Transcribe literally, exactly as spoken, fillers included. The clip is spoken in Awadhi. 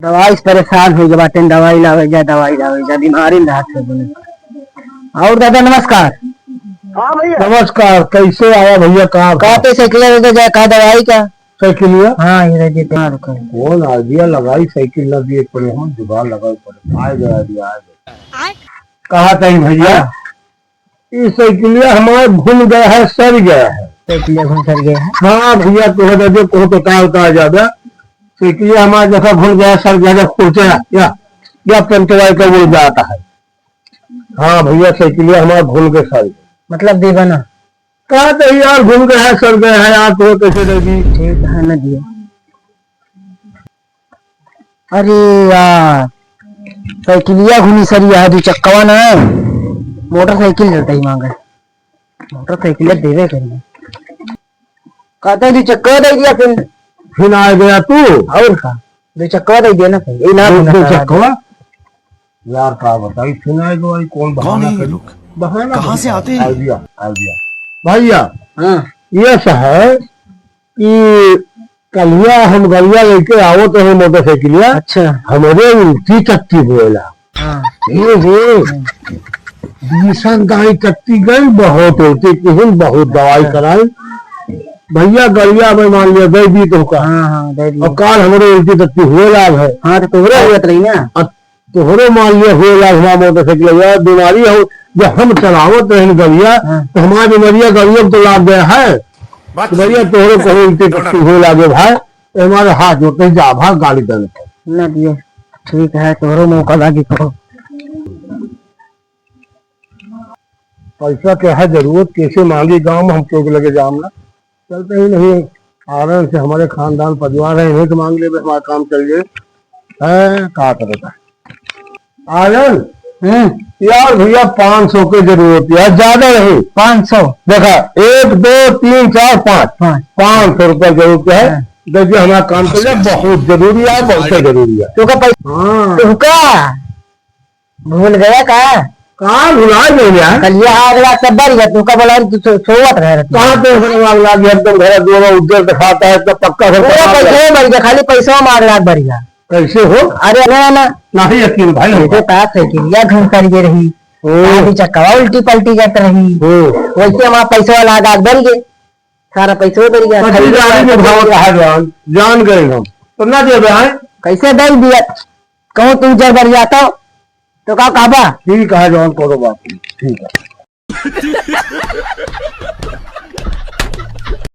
दवाई से परेशान होइ गए बाटेन, दवाई लावे जा, दवाई लावे जा, बीमारी में रहत है बोले। और दादा नमस्कार। हाँ भैया। नमस्कार, कैसे आया भैया? का का पे साइकिल लेके गया, का दवाई का? साइकिलिया? हाँ, ये दे दे, हाँ, रुको। कौन आइडिया लगाई, साइकिल ना दिए पड़े हम, जुगाड़ लगाए पड़े। आ गया आइडिया, आ गया। कहा था भैया? हाँ। ई साइकिलिया हमार घुन गया है, सर गया है। साइकिलिया घुन सर गया है? हाँ भैया, तोहे दे दे, कहो तो का उतार जाबे। साइकिलिया हमार जैसा घुन गया है, सर गया है, खुर्चा या, या पंचवाई का उड़ जाता है। हाँ भैया, साइकिलिया हमार घुन के सर गया। मतलब देबा ना? का तो यार, घुन गया है, सर गया है यार, तो कैसे दे दी? ठीक है, ना दिए। अरे यार, साइकिलिया घुनी सरिया है, दू चक्कवा ना, मोटरसाइकिल चलता ही मांगे, मोटरसाइकिल देवे करिए। कहते हैं, दू चक्कवा दे दिया फिर। फिर आ गया तू। और का, दू चक्कवा दे दिया ना फिर, ये ना दो, होना दो था। चक्कवा? यार, का बताई, फिर आ गया, कौन कौन बहाना है ये करी? लोग? बहाना कहाँ नहीं से है। आते हैं? आइडिया, आइडिया। भैया, हाँ। ये ऐसा है, कि कलिया हम गलिया लेके आवत रहे मोटरसाइकिलिया, अच्छा। हमरे उल्टी तत्ती बोला। हाँ। हे, हे। हम्म। बीसन दाई तत्ती गई, बहुत उल्टी किहिन, बहुत दवाई अच्छा। कराई। भैया गलिया में मान लिया, दे दी तो का। हाँ, हाँ, दे दी। और काल हमरे उल्टी तत्ती हुए लाग है। हाँ, तो तोहरे हुए तो नहीं ना। अब तोहरो मान लिया हुए लाग हमार मोटरसाइकिल, या बीमारी हो, जब हम चलावत रहन गड़िया, हाँ। तो हमार बीमारिया गड़िया में तो लाग गया है। बात तो भैया, सही है। तोहरो कहूँ उल्टी पट्टी हुए लागे भाई, तो हमारे हाथ जोड़ते जा भाग गाड़ी देने को। ना दिए, ठीक है, तोहरो मौका लागी कहो। पैसा के है जरूरत, कैसे मांगी गाँव में, हम क्यों लगे जाम ना। चलते ही नहीं, आराम से हमारे खानदान परिवार है, इन्हीं से मांग लेबे, हमारा काम चल जाए। है, का करता है? आनंद, हम्म। यार भैया, पाँच सौ के जरूरत है, ज्यादा नहीं। पाँच सौ? देखा, एक, दो, तीन, चार, पाँच। पाँच। पाँच सौ रुपया जरूरत है। हाँ। देखिए, हमारा काम चल जाए, बहुत जरूरी है, बहुत जरूरी है। तो का पैसा? हाँ। तो का? भूल गया का? का भुला गया? कलिया आग लाग के बढ़ गया, तू का बोला, तू सो-, सोवत रहे रहती। कहाँ पे घर आग लाग गया? एकदम घर दुआर उज्जर दिखाता है, इतना पक्का घर पूरा बना पैसा लिया। बढ़ गया, खाली पैसा में आग लाग बढ़ गया। कैसे हो? अरे ना, ना। नहीं यकीन भाई हमको। देखो का साइकिलिया घूम कर ये रही, ओ। आधी चक्का उल्टी पलटी करत रही। ओ। वैसे हमारा पैसा वाला आग, आग बढ़ गए, सारा पैसा बढ़ गया। पति गाड़ी में भाव रहा जान, जान गए हम। तो ना देबे हैं? कैसे दे दिया? कहूँ तू जर बढ़ जाता, तो का कहबा? ठीक है, जौन कोनो बात नहीं, ठीक है।